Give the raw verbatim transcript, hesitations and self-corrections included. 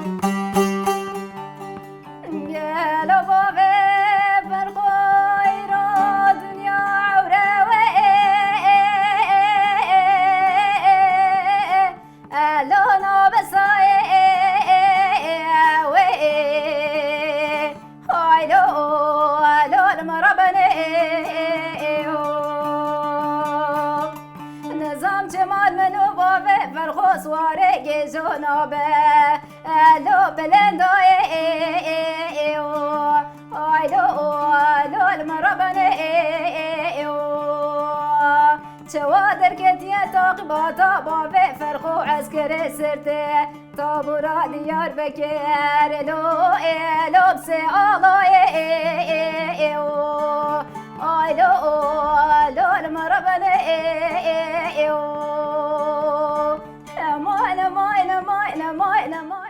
Gelo bavê Ferxoyra dinya ewre we elo nabesayê we. Haylo elo li me re benê. Nizam çi mal min û bavê Ferxo swarê gêjo nabe. Elo belendayê ê ê ê o. Aylo alo li me re benê ê ê ê o. Çewa derketiye taqîbata bavê Ferxo eskerê sirtê. Tabûra Diyarbekir elo elo bi sê alayê ê ê ê o. Aylo alo li me re benê ê ê ê o.